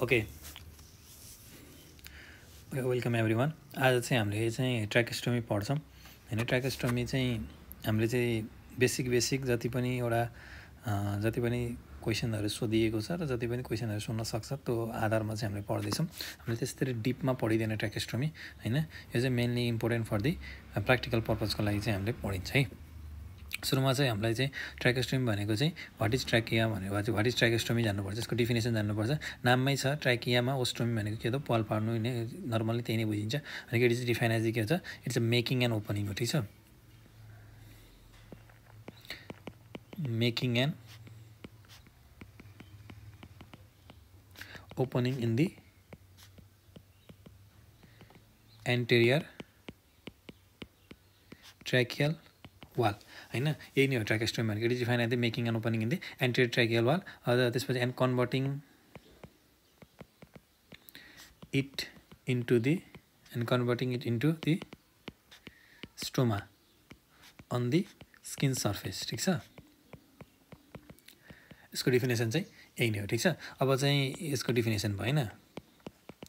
Okay welcome everyone. आज चाहिँ हामीले चाहिँ ट्र्याकेस्टोमी पढ्छौँ होइन। ट्र्याकेस्टोमी चाहिँ हामीले चाहिँ बेसिक जति पनि जति पनि क्वेसनहरू सोधिएको छ र जति पनि क्वेसनहरू सोध्न सक्छ त्यो आधारमा चाहिँ हामीले पढ्दैछौँ। हामीले त्यसरी डिपमा पढिँदैन ट्र्याकेस्टोमी होइन। यो चाहिँ mainly important for the practical पर्पजको लागि चाहिँ हामीले पढिन्छ है। सुरुमा चाहिँ हामीलाई चाहिँ ट्र्याकेस्टोमी भनेको चाहिँ वाट इज ट्र्याकिया भनेको चाहिँ वाट इज ट्र्याकेस्टोमी जान्नुपर्छ, यसको डिफिनेसन जान्नुपर्छ। नाममै छ ट्र्याकियामा ओस्टोमी भनेको के हो, पाल पार्नु नै नर्मली त्यही नै बुझिन्छ। अनि इट इज डिफाइन एज के हुन्छ, it's a making and opening हो, ठिक छ। Making and opening in the anterior tracheal wall होइन, यही नै हो ट्र्याकेस्टोमी भनेको। It is define as the making and opening in the anterior tracheal wall. त्यसपछि and converting it into the stoma on the skin surface, ठिक छ। यसको definition चाहिँ यही नै हो, ठिक छ। अब चाहिँ यसको डिफिनेसन भएन,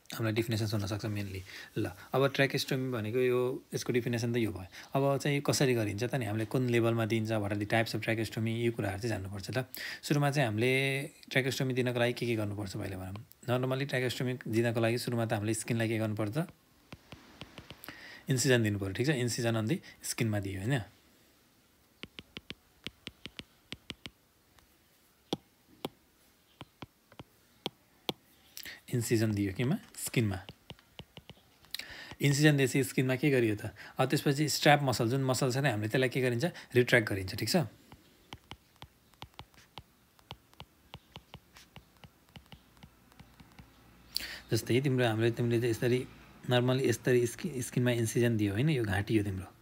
हामीलाई डिफिनेसन सोध्न सक्छ मेनली। ल अब ट्र्याकेस्टोमी भनेको यो, यसको डिफिनेसन त यो भयो। अब चाहिँ कसरी गरिन्छ त नि, हामीले कुन लेभलमा दिन्छ, what are the types of tracheostomy, यो कुराहरू चाहिँ जान्नुपर्छ त। सुरुमा चाहिँ हामीले ट्र्याकेस्टोमी दिनको लागि के गर्नुपर्छ पहिला भनौँ। नर्मली ट्र्याकेस्टोमी दिनको लागि सुरुमा त हामीले स्किनलाई के गर्नुपर्छ, इन्सिजन दिनु पऱ्यो, ठिक छ। इन्सिजन अन दि स्किनमा दियो होइन। इन्सिजन दियो केमा, स्किनमा। इन्सिजन दिएपछि स्किनमा के गरियो त, त्यसपछि स्ट्र्याप मसल, जुन मसल छ नि हामीले त्यसलाई के गरिन्छ, रिट्र्याक्ट गरिन्छ, ठिक छ। जस्तै तिमीले यसरी नर्मली यसरी स्किनमा इन्सिजन दियो होइन, यो घाँटी हो तिम्रो,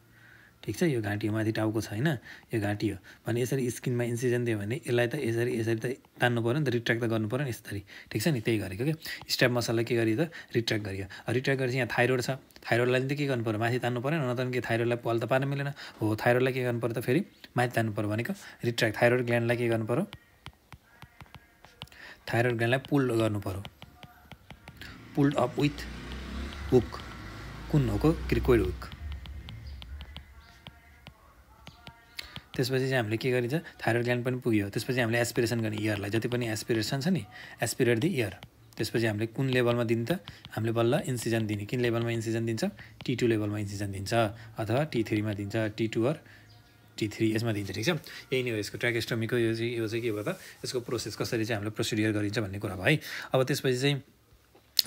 ठिक छ। यो घाँटी हो, माथि टाउको छ होइन, यो घाँटी हो भने यसरी स्किनमा इन्सिजन दियो भने यसलाई त यसरी त तान्नु पऱ्यो नि त, रिट्र्याक्ट त गर्नु पऱ्यो नि यसरी, ठिक छ नि। त्यही गरेको क्या, स्ट्र्याप मसललाई के गरियो त, रिट्र्याक्ट गरियो। रिट्र्याक्ट गरेपछि यहाँ थाइरोइड छ, थाइरोइडलाई त के गर्नु पऱ्यो, माथि तान्नु पऱ्यो, न त के थाइरोइडलाई पाल त पार्न मिलेन हो। थाइरोइडलाई के गर्नु पऱ्यो त, फेरि माथि तान्नु पऱ्यो भनेको रिट्र्याक्ट। थाइरोइड ग्ल्यान्डलाई के गर्नु पऱ्यो, थाइरोइड ग्ल्यान्डलाई पुल गर्नु पऱ्यो, पुल्ड अप विथ हुक। कुन होको, क्रिकोइड हुक। त्यसपछि चाहिँ हामीले के गरिन्छ, थाइरोइड ग्ल्यान्ड पनि पुग्यो। त्यसपछि हामीले एस्पिरेसन गर्ने इयरलाई, जति पनि एस्पिरेसन छ नि, एस्पिरेट दि इयर। त्यसपछि हामीले कुन लेभलमा दिन्छ त, हामीले बल्ल इन्सिजन दिने। कुन लेभलमा इन्सिजन दिन्छ, T2 लेभलमा इन्सिजन दिन्छ, अथवा T3मा दिन्छ, T2 अर T3 यसमा दिन्छ, ठिक छ। यही नै हो यसको ट्र्याकेस्टोमीको यो चाहिँ के भयो त, यसको प्रोसेस कसरी चाहिँ हामीले प्रोसिडियर गरिन्छ भन्ने कुरा भयो है। अब त्यसपछि चाहिँ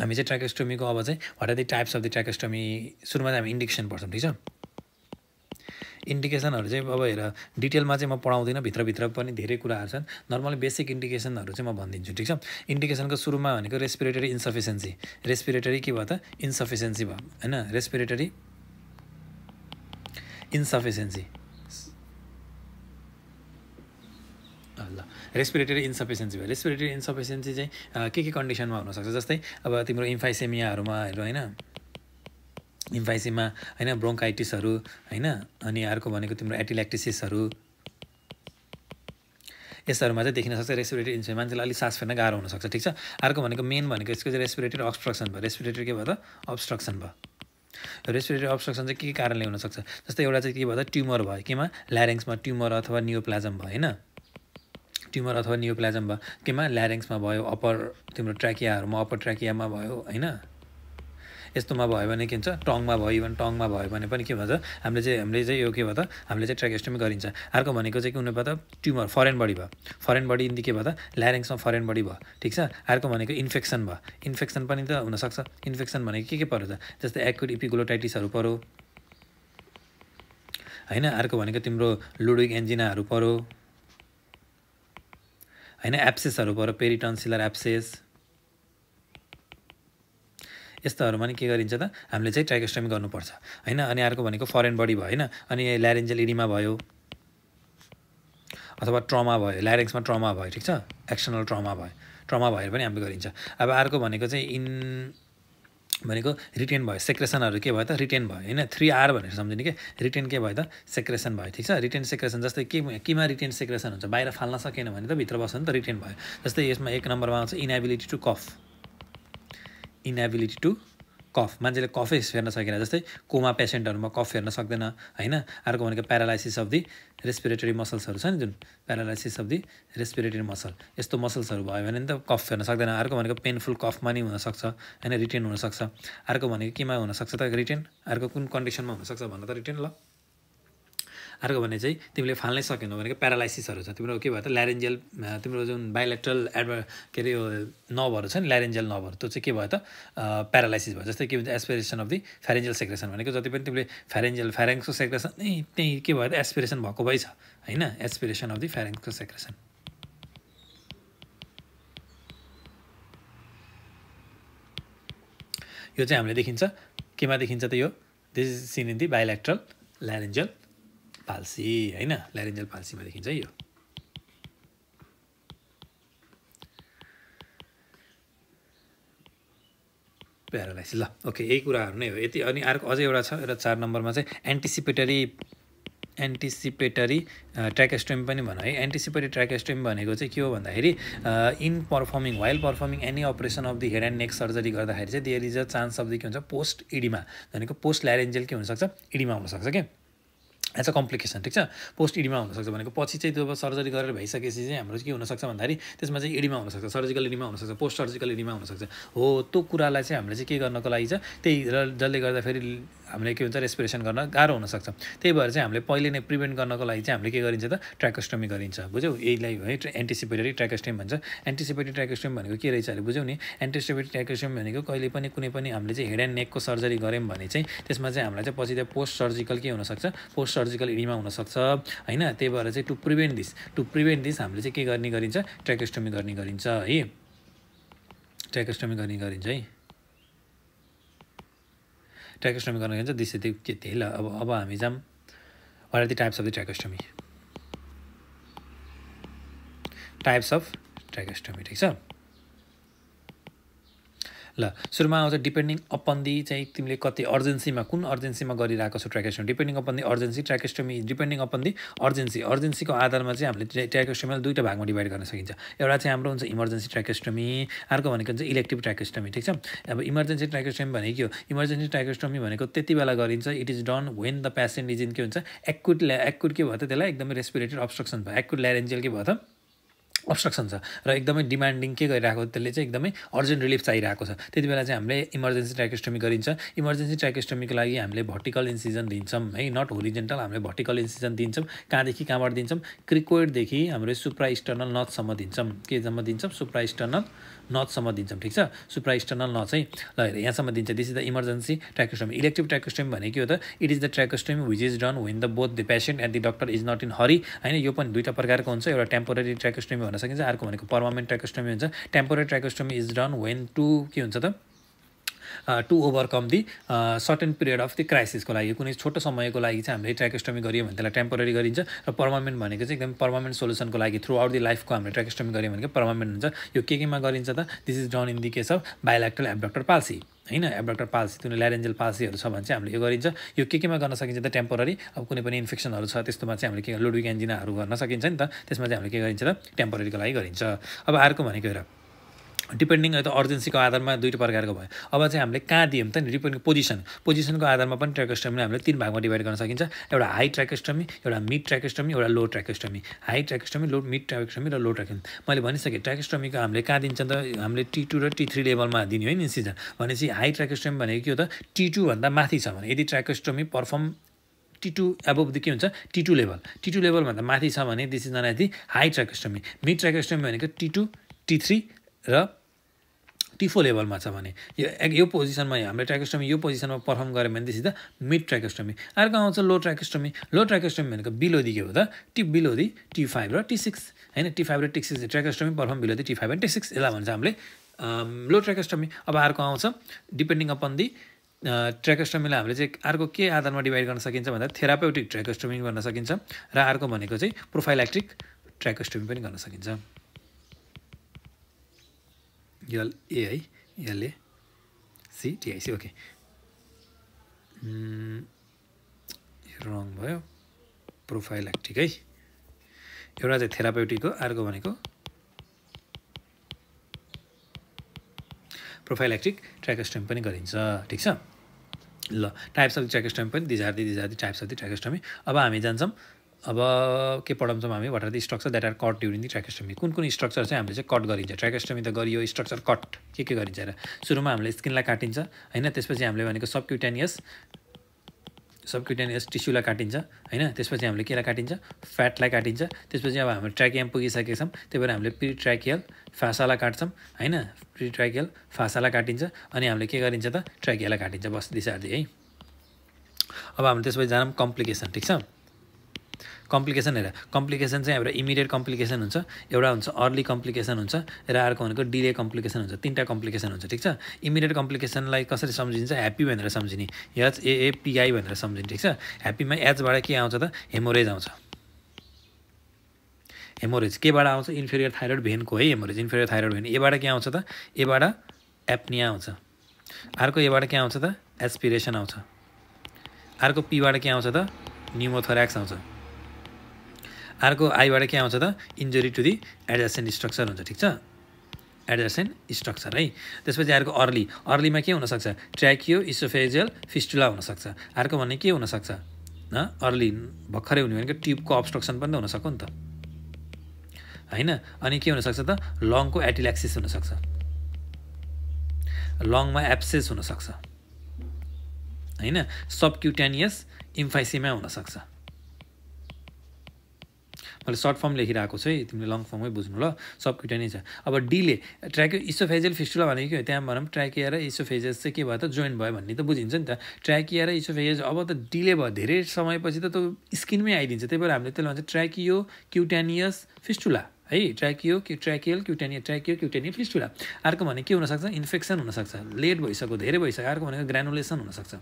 हामी चाहिँ ट्र्याकेस्टोमीको अब चाहिँ what are the types of the tracheostomy, सुरुमा चाहिँ हामी इन्डिकेसन पढ्छौँ, ठिक छ। इन्डिकेसनहरू चाहिँ अब हेर, डिटेलमा चाहिँ म पढाउँदिनँ, भित्रभित्र पनि धेरै कुराहरू छन्। नर्मली बेसिक इन्डिकेसनहरू चाहिँ म भनिदिन्छु, ठिक छ। इन्डिकेसनको सुरुमा भनेको रेस्पिरेटरी इन्सफिसियन्सी। रेस्पिरेटरी के भयो त, इन्सफिसियन्सी भयो होइन। रेस्पिरेटरी इन्सफिसियन्सी, ल रेस्पिरेटरी इन्सफिसियन्सी भयो। रेस्पिरेटरी इन्सफिसियन्सी चाहिँ के कन्डिसनमा हुनसक्छ, जस्तै अब तिम्रो इम्फाइसेमियाहरूमा हेर होइन, इम्फाइसीमा होइन, ब्रोङ्काइटिसहरू होइन, अनि अर्को भनेको तिम्रो एटिल्याक्टिसिसहरू, यस्तोहरूमा चाहिँ देखिन सक्छ रेस्पिरेटरी इन्सफिसियन्सी। मान्छेलाई अलिक सास फेर्न गाह्रो हुनसक्छ, ठिक छ। अर्को भनेको मेन भनेको यसको चाहिँ रेस्पिरेटरी अब्स्ट्रक्सन भयो। रेस्पिरेटरी के भयो त, अब्स्ट्रक्सन भयो। रेस्पिरेटरी अब्स्ट्रक्सन चाहिँ के कारणले हुनसक्छ, जस्तै एउटा चाहिँ के भयो त, ट्युमर भयो, केमा, ल्यारिङ्समा ट्युमर अथवा नियोप्लाजम भयो होइन। ट्युमर अथवा नियोप्लाजम भयो केमा, ल्यारिङ्समा भयो, अप्पर तिम्रो ट्र्याकियाहरूमा, अप्पर ट्र्याकियामा भयो होइन। यस्तोमा भयो भने के हुन्छ, टङमा भयो, इभन टङमा भयो भने पनि के भन्छ, हामीले चाहिँ यो के भयो त, हामीले चाहिँ ट्र्याकेस्टोमी गरिन्छ। अर्को भनेको चाहिँ के हुनु भयो त, ट्युमर फरेन बडी भयो। फरेन बडी इन्दी के भयो त, ल्यारिङ्समा फरेन बडी भयो, ठिक छ। अर्को भनेको इन्फेक्सन भयो। इन्फेक्सन पनि त हुनसक्छ। इन्फेक्सन भनेको के पऱ्यो त, जस्तै एक्युट इपिग्लोटाइटिसहरू पऱ्यो होइन। अर्को भनेको तिम्रो लुडोइक एन्जिनाहरू पऱ्यो होइन। एप्सेसहरू पऱ्यो, पेरिटन्सिलर एप्सेस, यस्तोहरूमा नि के गरिन्छ त, हामीले चाहिँ ट्र्याकेस्टोमी गर्नुपर्छ होइन। अनि अर्को भनेको फरेन बडी भयो होइन, अनि ल्यारेन्जल इडिमा भयो अथवा ट्रमा भयो, ल्यारिङ्समा ट्रमा भयो, ठिक छ। एक्सटर्नल ट्रमा भयो पनि हामीले गरिन्छ। अब अर्को भनेको चाहिँ भनेको रिटेन भयो, सेक्रेसनहरू के भयो त, रिटेन भयो होइन। 3R भनेर सम्झिने के, रिटेन के भयो त, सेक्रेसन भयो, ठिक छ। रिटेन सेक्रेसन जस्तै केमा रिटेन सेक्रेसन हुन्छ, बाहिर फाल्न सकेन भने त भित्र बस्यो नि त, रिटेन भयो। जस्तै यसमा 1 नम्बरमा आउँछ इनएबिलिटी टु कफ, इनएबिलिटी टु कफ, मान्छेले कफै फेर्न सकेन, जस्तै कोमा पेसेन्टहरूमा कफ फेर्न सक्दैन होइन। अर्को भनेको प्यारालाइसिस अफ दि रेस्पिरेटरी मसल्सहरू छ नि, जुन paralysis of the respiratory muscle, यस्तो मसल्सहरू भयो भने नि त कफ फेर्न सक्दैन। अर्को भनेको पेनफुल कफमा नि हुनसक्छ होइन, रिटेन हुनसक्छ। अर्को भनेको केमा हुनसक्छ त रिटेन, अर्को कुन कन्डिसनमा हुनसक्छ भन्न त रिटेन। ल अर्को भने चाहिँ तिमीले फाल्नै सकेनौ भनेको प्यारालाइसिसहरू छ तिम्रो, के भयो त ल्यारेन्जियल, तिम्रो जुन बायोलेट्रल के अरे यो नर्भहरू छ नि ल्यारेन्जियल नर्भहरू, त्यो चाहिँ के भयो त प्यारालाइसिस भयो। जस्तै के भन्छ एस्पिरेसन अफ दि फ्यारेन्जियल सेक्रेसन भनेको जति पनि तिमीले फ्यारेन्क्सको सेक्रेसन नै त्यही के भयो त एस्पिरेसन भएको भइ छ होइन, एस्पिरेसन अफ दि फ्यारेन्क्सको सेक्रेसन। यो चाहिँ हामीले देखिन्छ केमा देखिन्छ त, यो this is seen in the bilateral laryngeal palsy होइन, ल्यारेन्जियल पाल्सीमा देखिन्छ यो। प्यारालाइसिस। ल ओके, यही कुराहरू नै हो यति। अनि अर्को अझै एउटा छ, एउटा 4 नम्बरमा चाहिँ एन्टिसिपेटरी ट्र्याकेस्टोमी पनि भन है। एन्टिसिपेटरी ट्र्याकेस्टोमी भनेको चाहिँ के हो भन्दाखेरि while performing any operation of the head and neck surgery गर्दाखेरि चाहिँ there is a chance of the के हुन्छ पोस्ट इडिमा, भनेको पोस्ट ल्यारेन्जियल के हुनसक्छ इडिमा हुनसक्छ क्या, एज अ कम्प्लिकेसन। ठिक छ, पोस्ट इडिमा हुनसक्छ भनेको पछि चाहिँ त्यो सर्जरी गरेर भइसकेपछि चाहिँ हाम्रो के हुनसक्छ भन्दाखेरि त्यसमा चाहिँ इडिमा हुनसक्छ, सर्जिकल इडिमा हुनसक्छ, पोस्ट सर्जिकल इडिमा हुनसक्छ हो। त्यो कुरालाई चाहिँ हामीले चाहिँ के गर्नको लागि चाहिँ त्यही र जसले गर्दाखेरि हामीले के हुन्छ रेस्पिरेसन गर्न गाह्रो हुनसक्छ। त्यही भएर चाहिँ हामीले पहिले नै प्रिभेन्ट गर्नको लागि चाहिँ हामीले के गरिन्छ त ट्र्याकोस्टोमी गरिन्छ, बुझ्यौ। यहीलाई है एन्टिसिपेटरी ट्र्याकोस्टोमी भन्छ। एन्टिसिपेटरी ट्र्याकोस्टोमी भनेको के रहेछ अहिले बुझ्यौ नि। एन्टिसिपेटरी ट्र्याकोस्टोमी भनेको कहिले पनि कुनै पनि हामीले चाहिँ हेड एन्ड नेकको सर्जरी गऱ्यौँ भने चाहिँ त्यसमा चाहिँ हामीलाई चाहिँ पछि त्यो पोस्ट सर्जिकल के हुनसक्छ, पोस्ट सर्जिकल इडिमा हुनसक्छ होइन। त्यही भएर चाहिँ टु प्रिभेन्ट दिस हामीले चाहिँ के गर्ने गरिन्छ ट्र्याकोस्टोमी गर्ने गरिन्छ है, ट्र्याकोस्टोमी गर्ने गरिन्छ है, ट्र्याकोस्टोमी गर्न गरिन्छ। दिस त्यो के त्यही। ल अब हामी जाऊँ what are the types of the tracheostomy, types of tracheostomy. ठिक छ, ल सुरुमा आउँछ डिपेन्डिङ अपन दि चाहिँ तिमीले कति अर्जेन्सीमा कुन अर्जेन्सीमा गरिरहेको छौ tracheostomy, depending upon the urgency tracheostomy depending upon the अर्जेन्सीको आधारमा चाहिँ हामीले ट्र्याकोस्टोमीलाई दुईवटा भागमा डिभाइड गर्न सकिन्छ। एउटा चाहिँ हाम्रो हुन्छ इमर्जेन्सी ट्र्याकोस्टोमी, अर्को भनेको चाहिँ इलेक्टिभ ट्र्याकोस्टोमी। ठिक छ, अब इमर्जेन्सी ट्र्याकोस्टोमी भनेको के हो, इमर्जेन्सी ट्र्याकोस्टोमी भनेको त्यति बेला गरिन्छ it is done when the patient is in के हुन्छ एक्युट के भयो त त्यसलाई एकदमै रेस्पिरेटरी अब्स्ट्रक्सन भयो, एक्युट ल्यारेन्जियल के भयो त अब्स्ट्रक्सन छ र एकदमै डिमान्डिङ के गरिरहेको त्यसले चाहिँ एकदमै अर्जेन्ट रिलिफ चाहिरहेको छ, त्यति बेला चाहिँ हामीले इमर्जेन्सी ट्र्याकोस्टोमी गरिन्छ। इमर्जेन्सी ट्र्याकोस्टोमीको लागि हामीले भर्टिकल इन्सिजन दिन्छौँ है, नट होरिजेन्टल, हामीले भर्टिकल इन्सिजन दिन्छौँ। कहाँबाट दिन्छौँ, क्रिकोइडदेखि हाम्रो सुप्राइस्टर्नल नचसम्म दिन्छौँ, केसम्म दिन्छौँ सुप्राइस्टर्नल नचसम्म दिन्छौँ। ठिक छ, सुप्राइस्टर्नल नच है, ल यहाँसम्म दिन्छ। This is the emergency tracheostomy. Elective tracheostomy भनेको के हो त, it is the tracheostomy which is done when the both the patient and the doctor is not in hurry होइन। यो पनि दुईवटा प्रकारको हुन्छ, एउटा टेम्पोररी ट्र्याकोस्टोमी भन्न सकिन्छ, अर्को भनेको पर्मानेन्ट ट्र्याकोस्टोमी हुन्छ। Temporary tracheostomy is done when to के हुन्छ त to overcome the certain period of the क्राइसिसको लागि, कुनै छोटो समयको लागि चाहिँ हामीले ट्र्याकोस्टोमी गरियो भने त्यसलाई टेम्पोररी गरिन्छ, र पर्मानेन्ट भनेको चाहिँ एकदम पर्मानेन्ट सोल्युसनको लागि थ्रु आउट दि लाइफको हामीले ट्र्याकोस्टोमी गरियो भने पर्मानेन्ट हुन्छ। यो केमा गरिन्छ त, this is done in the case of bilateral abductor palsy होइन, एब्डक्टर पाल्सी त्यो ल्यारेन्जियल पाल्सीहरू छ भने चाहिँ हामीले यो गरिन्छ। यो केमा गर्न सकिन्छ त टेम्पोररी, अब कुनै पनि इन्फेक्सनहरू छ त्यस्तोमा चाहिँ हामीले के लुडविक एन्जिनाहरू गर्न सकिन्छ नि त, त्यसमा चाहिँ हामीले के गरिन्छ त टेम्पोररीको लागि गरिन्छ। अब अर्को भनेको हेर डिपेन्डिङ त अर्जेन्सीको आधारमा दुईवटा प्रकारको भयो। अब चाहिँ हामीले कहाँ दियौँ त नि, डिपेन्डिङ पोजिसनको आधारमा पनि ट्र्याकोस्टोमीलाई हामीले 3 भागमा डिभाइड गर्न सकिन्छ। एउटा हाई ट्र्याकोस्टोमी, एउटा मिड ट्र्याकोस्टोमी, एउटा लो ट्र्याकोस्टोमी। हाई ट्र्याकोस्टोमी, मिड ट्र्याकोस्टोमी र लो ट्र्याकोस्टोमी। मैले भनिसकेँ ट्र्याकोस्टोमीको हामीले कहाँ दिन्छ त, हामीले T2 र T3 लेभलमा दिने हो नि इन्सिजन। भनेपछि हाई ट्र्याकोस्टोमी भनेको के हो त, T2 भन्दा माथि छ भने यदि ट्र्याकोस्टोमी पर्फर्म T2 एबोभ द के हुन्छ T2 लेभलभन्दा माथि छ भने this is known as the high tracheostomy. Mid tracheostomy भनेको T2, T3 र T4 लेभलमा छ भने यो पोजिसनमा हामीले ट्र्याकोस्टोमी यो पोजिसनमा पर्फर्म गऱ्यो भने दिस इज द मिड ट्र्याकोस्टोमी। अर्को आउँछ लो ट्र्याकोस्टोमी। लो ट्र्याकोस्टोमी भनेको बिलो दि के हो त बिलो दि T5 र T6 होइन, T5 र T6 tracheostomy perform below the T5 and T6, यसलाई भन्छ हामीले लो ट्र्याकोस्टोमी। अब अर्को आउँछ डिपेन्डिङ अपन दि ट्र्याकोस्टोमीलाई हामीले चाहिँ अर्को के आधारमा डिभाइड गर्न सकिन्छ भन्दा थेरापेउटिक ट्र्याकोस्टोमी गर्न सकिन्छ, र अर्को भनेको चाहिँ प्रोफाइल्याक्टिक ट्र्याकोस्टोमी पनि गर्न सकिन्छ। यल ए है, एलए सी टिआइसी ओके, रङ भयो प्रोफाइल्याक्टिक है। एउटा चाहिँ थेरापेउटिक हो, अर्को भनेको प्रोफाइलेक्टिक ट्र्याकोस्टोमी पनि गरिन्छ ठीक छ ल टाइप्स अफ ट्र्याकोस्टोमी पनि these are the types of the tracheostomy अब हामी जान्छौँ अब के पढाउँछौँ हामी what are the structure that are cut during the tracheostomy कुन स्ट्रक्चर चाहिँ हामीले चाहिँ कट गरिन्छ ट्र्याकोस्टोमी त गरियो स्ट्रक्चर कट के गरिन्छ र सुरुमा हामीले स्किनलाई काटिन्छ हैन त्यसपछि हामीले भनेको सबक्युटेनियस टिस्युलाई काटिन्छ हैन त्यसपछि हामीले केलाई काटिन्छ फ्याटलाई काटिन्छ त्यसपछि अब हाम्रो ट्र्याकियम पुगिसकेका छौँ त्यही भएर हामीले प्रिट्र्याकियल फासालाई काट्छौँ हैन प्रिट्र्याकियल फासालाई काटिन्छ अनि हामीले के गरिन्छ त ट्र्याकियलाई काटिन्छ बस दिसार्दी है अब हामीले त्यसपछि जान्छौँ कम्प्लिकेसन ठीक छ कम्प्लिकेसन हेर कम्प्लिकेसन चाहिँ हाम्रो इमिडिएट कम्प्लिकेसन हुन्छ एउटा हुन्छ अर्ली कम्प्लिकेसन हुन्छ र अर्को भनेको डिले कम्प्लिकेसन हुन्छ तीनटा कम्प्लिकेसन हुन्छ ठीक छ इमिडिएट कम्प्लिकेसनलाई कसरी सम्झिन्छ ह्याप्पी भनेर सम्झिने HAAPI भनेर सम्झिने ठीक छ ह्याप्पीमा एचबाट के आउँछ त हेमोरेज आउँछ हेमोरेज केबाट आउँछ इन्फेरियर थाइरोइड भेनको है हेमोरेज इन्फेरियर थाइरोइड भेन एबाट के आउँछ त एबाट एप्निया आउँछ अर्को एबाट के आउँछ त एस्पिरेसन आउँछ अर्को पीबाट के आउँछ त न्युमोथोराक्स आउँछ अर्को आईबाट के आउँछ त injury to the adjacent structure हुन्छ ठीक छ एडजेसेन्ट स्ट्रक्चर है त्यसपछि अर्को अर्लीमा के हुनसक्छ ट्र्याकियो इसोफेजियल फिस्टुला हुनसक्छ अर्को भन्ने के हुनसक्छ अर्ली भर्खरै हुने भनेको ट्युबको अब्स्ट्रक्सन पनि त हुनसक्छ नि त हैन अनि के हुनसक्छ त लङको एटिल्याक्सिस हुनसक्छ लङमा एब्सेस हुनसक्छ हैन सबक्युटेनियस इम्फाइसेमा हुनसक्छ मैले सर्ट फर्म लेखिरहेको छु है तिमीले लङ फर्मै बुझ्नु ल सबक्युटेनियस अब डिले ट्र्याकियो इसोफेजियल फिस्टुला भनेको के हो त्यहाँ भनौँ ट्र्याकिया र इसोफेजियस चाहिँ के भयो त जोइन भयो भन्ने त बुझिन्छ नि त ट्र्याकिया र इसोफेजियस अब त डिले भयो धेरै समयपछि त त्यो स्किनमै आइदिन्छ त्यही भएर हामीले त्यसलाई भन्छ ट्र्याकियो क्युटेनियस फिस्टुला है ट्र्याकियो फिस्टुला अर्को भने के हुनसक्छ इन्फेक्सन हुनसक्छ लेट भइसक्यो धेरै भइसक्यो अर्को भनेको ग्रानुलेसन हुनसक्छ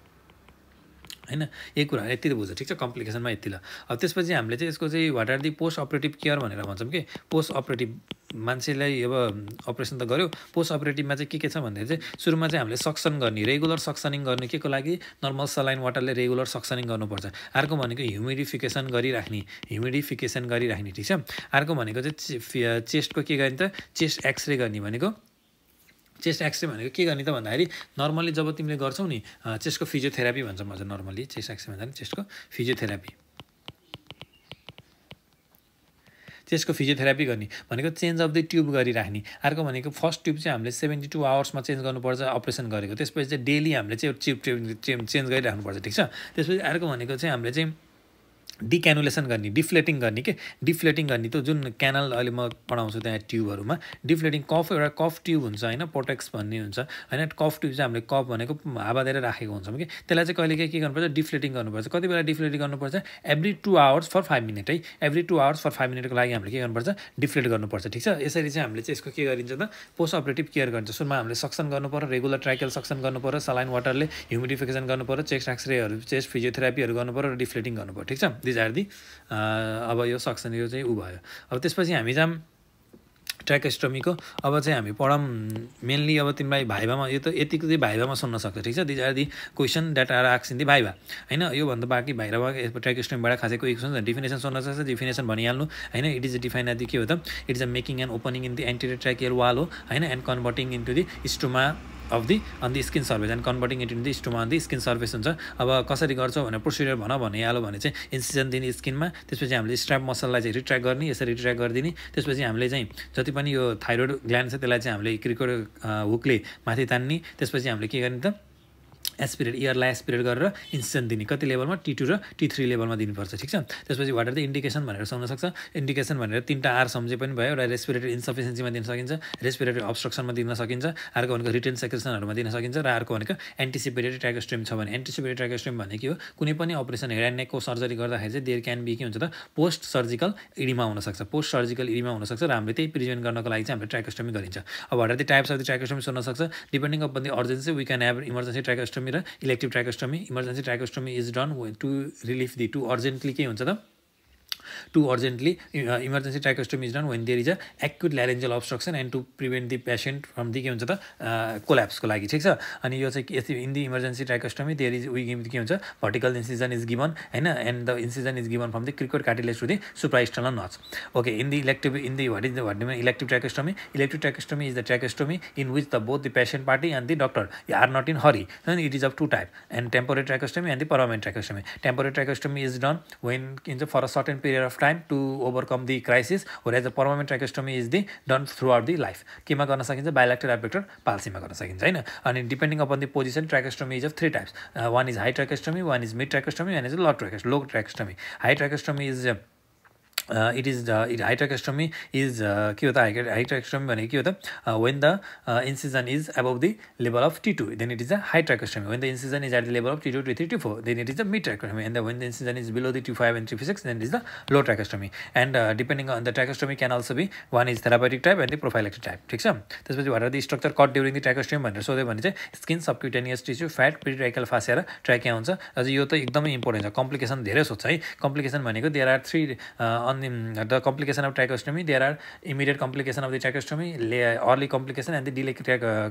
हैन यही कुरा यति त बुझ्छ ठीक छ कम्प्लिकेसनमा यति ल अब त्यसपछि हामीले चाहिँ यसको चाहिँ what are the post operative care भनेर भन्छौँ कि पोस्ट अपरेटिभ मान्छेलाई अब अपरेसन त गर्यो पोस्ट अपरेटिभमा चाहिँ के छ भन्दाखेरि चाहिँ सुरुमा चाहिँ हामीले सक्सन गर्ने रेगुलर सक्सनिङ गर्ने के को लागि नर्मल सलाइन वाटरले रेगुलर सक्सनिङ गर्नुपर्छ अर्को भनेको ह्युमिडिफिकेसन गरिराख्ने ठीक छ अर्को भनेको चाहिँ चेस्टको के गर्ने त चेस्ट एक्सरे गर्ने भनेको चेस्ट एक्सरे भनेको के गर्ने त भन्दाखेरि नर्मली जब तिमीले गर्छौ नि चेस्टको फिजियोथेरापी भन्छ म चाहिँ नर्मली चेस्ट एक्सरे भन्दा नि चेस्टको फिजियोथेरापी गर्ने भनेको चेन्ज अफ द ट्युब गरिराख्ने अर्को भनेको फर्स्ट ट्युब चाहिँ हामीले 72 आवर्समा चेन्ज गर्नुपर्छ अपरेसन गरेको त्यसपछि चाहिँ डेली हामीले चाहिँ ट्युब चेन्ज गरिराख्नुपर्छ ठीक छ त्यसपछि अर्को भनेको चाहिँ हामीले चाहिँ डिक्यानुलेसन गर्ने डिफ्लेटिङ गर्ने त जुन क्यानल अहिले म पढाउँछु त्यहाँ ट्युबहरूमा डिफ्लेटिङ एउटा कफ ट्युब हुन्छ हैन पोटेक्स भन्ने हुन्छ हैन कफ ट्युब चाहिँ हामीले कफ भनेको हावा दिएर राखेको हुन्छौँ कि त्यसलाई चाहिँ कहिले के गर्नुपर्छ डिफ्लेटिङ गर्नुपर्छ कति बेला डिफ्लेटिङ गर्नुपर्छ एभ्री 2 आवर्स फर 5 मिनट है एभ्री 2 आवर्स फर 5 मिनटको लागि हामीले के गर्नुपर्छ डिफ्लेट गर्नुपर्छ ठीक छ यसरी चाहिँ हामीले चाहिँ यसको के गरिन्छ त पोस्ट अपरेटिभ केयर गरिन्छ सुरुमा हामीले सक्सन गर्नुपर्छ रेगुलर ट्र्याकियल सक्सन गर्नुपर्छ सलाइन वाटरले ह्युमिडिफिकेसन गर्नुपर्छ चेस्ट एक्सरेहरू चेस्ट फिजियोथेरापीहरू गर्नुपर्छ र डिफ्लेटिङ गर्नुपर्छ ठीक छ दिज आर दि अब यो सक्सन यो चाहिँ भयो अब त्यसपछि हामी जाम ट्र्याकोस्टोमीको अब चाहिँ हामी पढौँ मेनली अब तिमीलाई भाइभामा यो त यतिको चाहिँ भाइभामा सुन्न सक्छ ठीक छ these are the question that are ask in the viva हैन योभन्दा बाँकी भाइभामा ट्र्याकोस्टोमीबाट खासै कोही क्वेसन डिफिनेसन सुन्न सक्छ डिफिनेसन भनिहाल्नु हैन it is define at the के हो त it is a making and opening in the anterior tracheal wall हो हैन and converting into the stoma of the on the skin surface and converting it in the stoma on the skin surface हुन्छ अब कसरी गर्छौ भनेर procedure भनिहाल्यो भने चाहिँ इन्सिजन दिने स्किनमा त्यसपछि हामीले स्ट्र्याप मसललाई चाहिँ रिट्र्याक्ट गर्ने यसरी रिट्र्याक्ट गरिदिने त्यसपछि हामीले चाहिँ जति पनि यो थाइरोइड ग्ल्यान्ड छ त्यसलाई चाहिँ हामीले क्रिकेट हुकले माथि तान्ने त्यसपछि हामीले के गर्ने त इयरलाई एस्पिरेट गरेर इन्सिजन दिने कति लेभलमा T2 र T3 लेभलमा दिनुपर्छ ठीक छ त्यसपछि वाट आर द इन्डिकेसन भनेर सुन्न सक्छ इन्डिकेसन भनेर 3टा आर सम्झे पनि भयो एउटा रेस्पिरेटरी इन्सफिसियन्सीमा दिन सकिन्छ रेस्पिरेटरी अब्स्ट्रक्सनमा दिन सकिन्छ अर्को भनेको रिटेन सेक्रेसनहरूमा दिन सकिन्छ र अर्को भनेको एन्टिसिपेटरी ट्र्याकोस्टोमी छ भने एन्टिसिपेटरी ट्र्याकोस्टोमी भनेको के हो कुनै पनि अपरेसन हेड एन्ड नेकको सर्जरी गर्दाखेरि चाहिँ देयर क्यान बी के हुन्छ त पोस्ट सर्जिकल इडिमा हुनसक्छ र हामीले त्यही प्रिभेन्ट गर्नको लागि चाहिँ हामीले ट्र्याकोस्टोमी गरिन्छ अब what are the types of the tracheostomy सुन्न सक्छ depending upon the urgency we can have emergency tracheostomy र elective tracheostomy emergency tracheostomy is done to relief the to urgently के हुन्छ त to urgently emergency tracheostomy is done when there is a acute laryngeal obstruction and to prevent the patient from the के हुन्छ त collapse को लागि ठीक छ अनि यो चाहिँ in the emergency tracheostomy there is we give के हुन्छ vertical incision is given हैन and the incision is given from the cricoid cartilage to the supraesternal notch. Okay, in the elective what do you mean elective tracheostomy? Elective tracheostomy is the tracheostomy in which both the patient party and the doctor are not in hurry, and it is of two types, and temporary tracheostomy and the permanent tracheostomy. Temporary tracheostomy is done when for a certain period of time to overcome the crisis, whereas the permanent tracheostomy is done throughout the life. केमा गर्न सकिन्छ bilateral abductor palsy मा गर्न सकिन्छ हैन अनि depending upon the position tracheostomy is of three types. One is high tracheostomy, one is mid tracheostomy, and is low tracheostomy. High tracheostomy is high tracheostomy is high tracheostomy when the incision is above the level of T2, then it is a high tracheostomy. When the incision is at the level of T2, T3, T4, then it is a mid tracheostomy, and when the incision is below the T5 and T6, then it is the low tracheostomy. And depending on the tracheostomy can also be one is therapeutic type and the prophylactic type. ठीक छ त्यसपछि what are the structure cut during the tracheostomy भनेर सोध्यो भने चाहिँ skin subcutaneous tissue fat pretracheal fascia र trachea हुन्छ अझ यो त एकदमै इम्पोर्टेन्ट छ कम्प्लिकेसन धेरै सोध्छ है कम्प्लिकेसन भनेको there are three the complication of tracheostomy there are immediate complication of the tracheostomy early complication and the delayed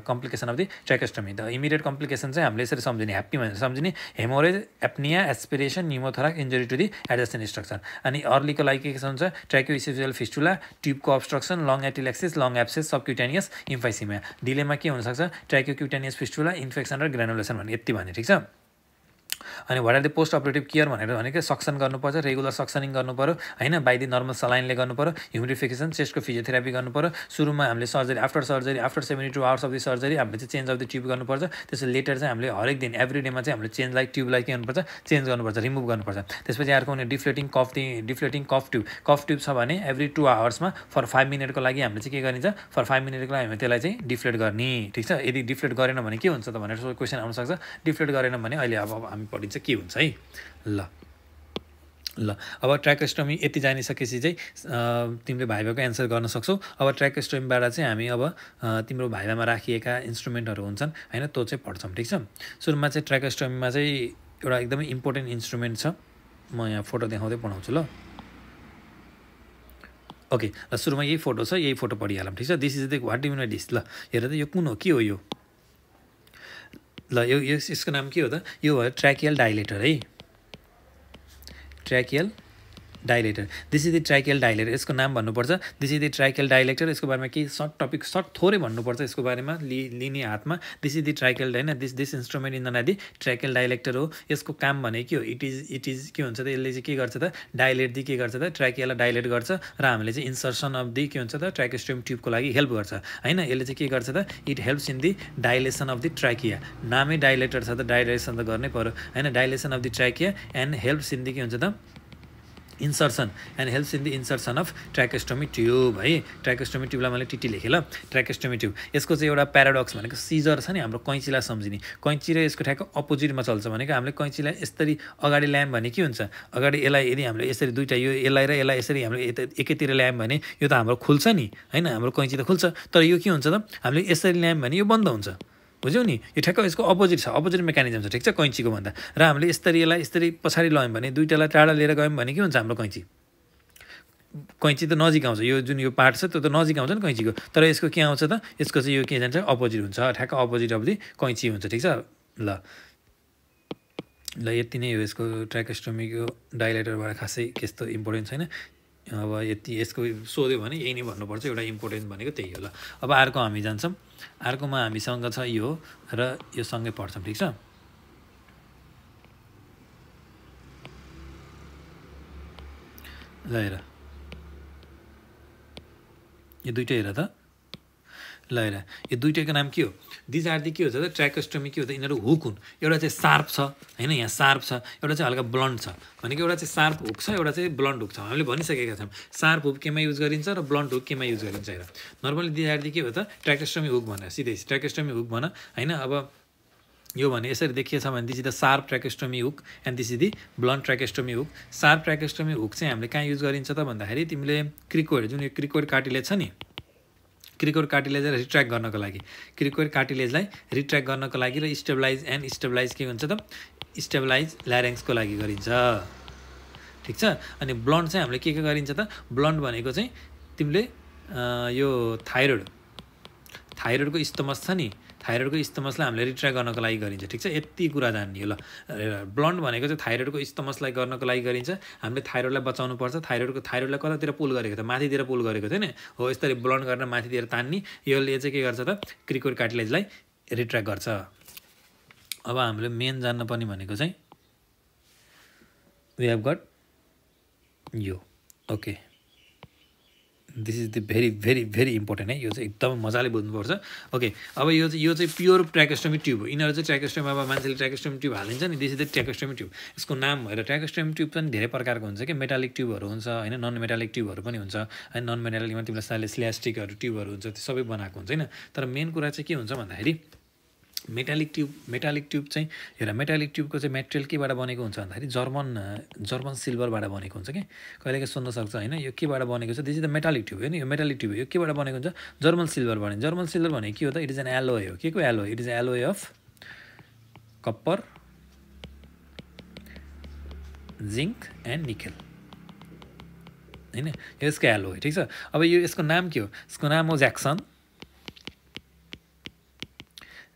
complication of the tracheostomy. The immediate complication चाहिँ हामीले यसरी सम्झिने ह्याप्पी भनेर सम्झिने haemorrhage apnoea aspiration pneumothorax injury to the adjacent structure अनि अर्लीको लागि के हुन्छ ट्र्याकियोइसोफेजियल फिस्टुला ट्युबको obstruction lung atelectasis lung abscess subcutaneous emphysema डिलेमा के हुन सक्छ ट्र्याकियोक्युटेनियस फिस्टुला इन्फेक्सन र ग्रानुलेसन भन्ने यति भने ठीक छ अनि what are the post operative care भनेको सक्सन गर्नुपर्छ रेगुलर सक्सनिङ गर्नुपर्यो हैन बाइ द नर्मल सलाइनले गर्नुपर्यो ह्युमिडिफिकेसन चेस्टको फिजियोथेरापी गर्नुपर्यो सुरुमा हामीले surgery after 72 hours of the surgery हामीले चाहिँ चेन्ज अफ द ट्युब गर्नुपर्छ त्यसपछि लेटर चाहिँ हामीले हरेक दिन एभ्री डेमा चाहिँ हामीले चेन्ज लाइक ट्युबलाई के गर्नुपर्छ चेन्ज गर्नुपर्छ रिमुभ गर्नुपर्छ त्यसपछि अर्को हुने डिफ्लेटिङ कफ ट्युब छ भने एभ्री 2 आवर्समा फर 5 मिनेटको लागि हामीले चाहिँ के गरिन्छ फर 5 मिनेटको लागि हामीले त्यसलाई चाहिँ डिफ्लेट गर्ने ठीक छ यदि डिफ्लेट गरेन भने के हुन्छ त भनेर क्वेशन आउन सक्छ डिफ्लेट गरेन भने अहिले अब हामी पढिन्छ के हुन्छ है ल अब ट्र्याकेस्टोमी यति जानिसकेपछि चाहिँ तिमीले भाइभाको एन्सर गर्न सक्छौ अब ट्र्याकेस्टोमीबाट चाहिँ हामी अब तिम्रो भाइभामा राखिएका इन्स्ट्रुमेन्टहरू हुन्छन् हैन त्यो चाहिँ पढ्छौँ ठीक छ सुरुमा चाहिँ ट्र्याकेस्टोमीमा चाहिँ एउटा एकदमै इम्पोर्टेन्ट इन्स्ट्रुमेन्ट छ म यहाँ फोटो देखाउँदै पढाउँछु ल ओके ल सुरुमा यही फोटो छ यही फोटो पढिहालौँ ठीक छ this is the what do you know this ल हेर त यो कुन हो के हो यो ल यो यसको नाम के हो त यो हो ट्र्याकियल डाइलेटर है tracheal dilator this is the tracheal dilator यसको नाम भन्नुपर्छ this is the tracheal dilator यसको बारेमा केही सर्ट टपिक सर्ट थोरै भन्नुपर्छ यसको बारेमा लिने हातमा दिस इज द ट्र्याकियल हैन दिस इन्स्ट्रुमेन्ट इन द नादी ट्र्याकियल डाइलेक्टर हो यसको काम भनेको के हो इट इज के हुन्छ त यसले चाहिँ के गर्छ त डाइलेट दि के गर्छ त ट्र्याकियलाई डाइलेट गर्छ र हामीले चाहिँ इन्सर्सन अफ दि के हुन्छ त ट्र्याकेस्टोमी ट्युबको लागि हेल्प गर्छ हैन यसले चाहिँ के गर्छ त it helps in the dilation of the trachea नामै डाइलेटर छ त डाइलेसन त गर्नै पर्यो हैन dilation of the trachea and helps in the के हुन्छ त insertion and helps in the insertion of tracheostomy tube है tracheostomy tube लाई मैले टिटी लेखे ल tracheostomy tube यसको चाहिँ एउटा प्याराडक्स भनेको सिजर छ नि हाम्रो कैंचीलाई सम्झिने कैंची र यसको ठ्याक्क अपोजिटमा चल्छ भनेको हामीले कैंचीलाई यसरी अगाडि ल्यायौं भने के हुन्छ अगाडि यसलाई यदि हामीले यसरी दुईटा यो यसलाई र यसलाई यसरी हामीले एकैतिर ल्यायौं भने यो त हाम्रो खुल्छ नि हैन हाम्रो कैंची त खुल्छ तर यो के हुन्छ त हामीले यसरी ल्यायौं भने यो बन्द हुन्छ बुझ्यौ नि यो ठ्याक्क यसको अपोजिट छ अपोजिट मेकानिजम छ ठीक छ कैंचीको भन्दा र हामीले यसरी यसलाई यसरी पछाडी लयौं भने दुईटालाई टाढा लिएर गयौं भने के हुन्छ हाम्रो कैंची त नजिक आउँछ यो जुन यो पार्ट छ त्यो त नजिक आउँछ नि कैंचीको तर यसको के आउँछ त यसको चाहिँ यो के जान्छ अपोजिट हुन्छ ठ्याक्क अपोजिट अफ दि कैंची हुन्छ ठीक छ ल यति नै हो यसको ट्र्याकेस्टोमीको डाइलेटरबाट खासै त्यस्तो इम्पोर्टेन्ट छैन अब यति यसको सोध्यो भने यही नै भन्नुपर्छ एउटा इम्पोर्टेन्ट भनेको त्यही हो ल अब अर्को हामी जान्छौँ अर्कोमा हामीसँग छ यो र यो सँगै पढ्छौँ ठीक छ ल हेर यो दुईटै हेर त ल हेर यो दुईटैको नाम के हो दिज आर दि के हो त ट्र्याकेस्टोमी के हो त यिनीहरू हुक हुन् एउटा चाहिँ शार्प छ हैन यहाँ शार्प छ एउटा चाहिँ हल्का ब्लन्ट छ भनेको एउटा चाहिँ शार्प हुक छ एउटा चाहिँ ब्लन्ट हुक छ हामीले भनिसकेका छौँ शार्प हुक केमा युज गरिन्छ र ब्लन्ट हुक केमा युज गरिन्छ हेर नर्मली दिज आर दि के हो त ट्र्याकेस्टोमी हुक भनेर सिधै ट्र्याकेस्टोमी हुक भन हैन अब यो भने यसरी देखिएछ भने this is the sharp tracheostomy hook and this is the blunt tracheostomy hook sharp tracheostomy hook चाहिँ हामीले कहाँ युज गरिन्छ त भन्दाखेरि तिमीले क्रिकोइड जुन यो क्रिकोइड कार्टिलेज छ नि क्रिकोइड कार्टिलेजलाई रिट्र्याक्ट गर्नको लागि क्रिकोइड कार्टिलेजलाई रिट्र्याक्ट गर्नको लागि र स्टेबलाइज के हुन्छ त स्टेबलाइज ल्यारेन्क्सको लागि गरिन्छ ठिक छ। अनि ब्लन्ट चाहिँ हामीले के गरिन्छ त, ब्लन्ट भनेको चाहिँ तिमीले यो थाइरोइडको स्टमस छ नि, थाइरोइडको स्टमसलाई हामीले रिट्र्याक्ट गर्नको लागि गरिन्छ, ठिक छ। यति कुरा जान्ने हो। ल ब्लन्ट भनेको चाहिँ थाइरोइडको स्टमसलाई गर्नको लागि गरिन्छ। हामीले थाइरोइडलाई बचाउनु पर्छ। थाइरोइडलाई कतातिर पुल गरेको त, माथितिर पुल गरेको थियो नि हो, यसरी ब्लन्ट गरेर माथितिर तान्ने। यसले चाहिँ के गर्छ त, क्रिकोइड कार्टिलेजलाई रिट्र्याक्ट गर्छ। अब हामीले मेन जान्न पर्ने भनेको चाहिँ वी हेभ गट यो। Okay, this is the very very very important है, यो चाहिँ एकदम मजाले बुझ्नुपर्छ। ओके, अब यो चाहिँ प्योर ट्र्याकोस्टोमी ट्युब हो। यिनीहरू चाहिँ ट्र्याकोस्टोमी, अब मान्छेले ट्र्याकोस्टोमी ट्युब हालिन्छ नि, दिस इज द ट्र्याकोस्टोमी ट्युब। यसको नाम भएर ट्र्याकोस्टोमी ट्युब पनि धेरै प्रकारको हुन्छ कि, मेटालिक ट्युबहरू हुन्छ होइन, नन मेटालिक ट्युबहरू पनि हुन्छ होइन। नन मेटालिकमा तिमीलाई स्ल्यास्टिकहरू ट्युबहरू हुन्छ, त्यो सबै बनाएको हुन्छ होइन। तर मेन कुरा चाहिँ के हुन्छ भन्दाखेरि मेटालिक ट्युब चाहिँ हेर, मेटालिक ट्युबको चाहिँ मेटेरियल केबाट बनेको हुन्छ भन्दाखेरि जर्मन सिल्भरबाट बनेको हुन्छ कि। कहिलेकाहीँ सोध्न सक्छ होइन, यो केबाट बनेको छ, this is the metallic tube होइन, यो मेटालिक ट्युब हो। यो केबाट बनेको हुन्छ, जर्मन सिल्भर बने। जर्मन सिल्भर भनेको के हो त, इट इज एन एलोय हो। के को alloy, it is alloy of copper, zinc and nickel होइन, यसको एलोय, ठिक छ। अब यो यसको नाम के हो, यसको नाम हो ज्याक्सन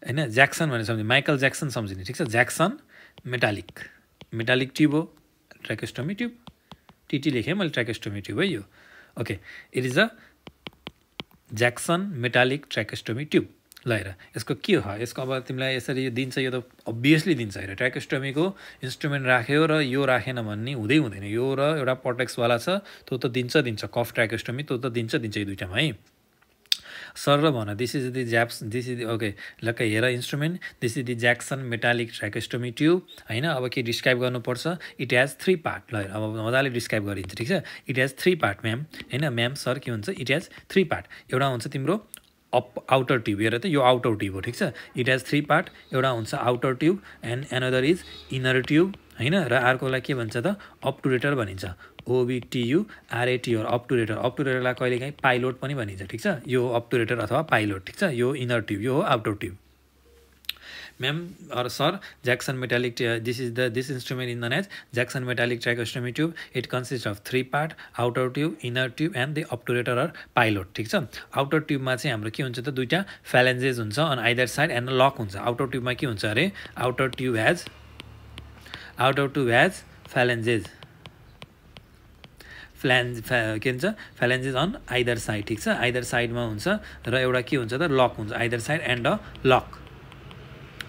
होइन। ज्याक्सन भनेर सम्झिने, माइकल ज्याक्सन सम्झिने, ठिक छ। ज्याक्सन मेटालिक ट्युब हो, ट्र्याकोस्टोमी ट्युब। टिटी लेखेँ मैले, ट्र्याकोस्टोमी ट्युब है यो। Okay, it is a Jackson metallic tracheostomy tube. ल हेर, यसको के हो, यसको अब तिमीलाई यसरी यो दिन्छ, यो त अभियसली दिन्छ। हेर, ट्र्याकोस्टोमीको इन्स्ट्रुमेन्ट राख्यो र यो राखेन भन्ने हुँदैन। यो र एउटा पटेक्सवाला छ, त्यो त दिन्छ। कफ ट्र्याकोस्टोमी त्यो त दिन्छ यो दुइटामा है। सर र भन, दिस इज द ओके लक्क हेर instrument, this is the Jackson metallic tracheostomy tube होइन। अब के डिस्क्राइब गर्नुपर्छ, इट हेज 3 पार्ट। ल अब मजाले डिस्क्राइब गरिन्छ, ठिक छ। इट हेज 3 पार्ट म्याम होइन। म्याम सर के हुन्छ, इट हेज 3 पार्ट। एउटा हुन्छ तिम्रो आउटर ट्युब, हेर त यो आउटर ट्युब हो, ठिक छ। इट हेज 3 पार्ट, एउटा हुन्छ outer tube and another is inner tube होइन। र अर्कोलाई के भन्छ त, अप्टुरेटर भनिन्छ, OBTURATR, अप्टुरेटरलाई कहिलेकाहीँ पाइलोट पनि भनिन्छ, ठिक छ। यो अप्टुरेटर अथवा पाइलोट, ठिक छ। यो इनर ट्युब, यो हो outer tube. Ma'am or sir, Jackson metallic, this instrument in known as Jackson metallic tracheostomy tube. It consist of 3 part, outer tube, inner tube and the obturator or pilot, ठिक छ। Outer ट्युबमा चाहिँ हाम्रो के हुन्छ त, दुईवटा फ्यालेन्जेस हुन्छ on either side and lock हुन्छ। आउटर ट्युबमा के हुन्छ अरे, आउटर ट्युब हेज फ्यालेन्जेस, के हुन्छ फ्यालेन्जेस अन आइदर साइड, ठिक छ। आइदर साइडमा हुन्छ र एउटा के हुन्छ त, लक हुन्छ, either side and a luck.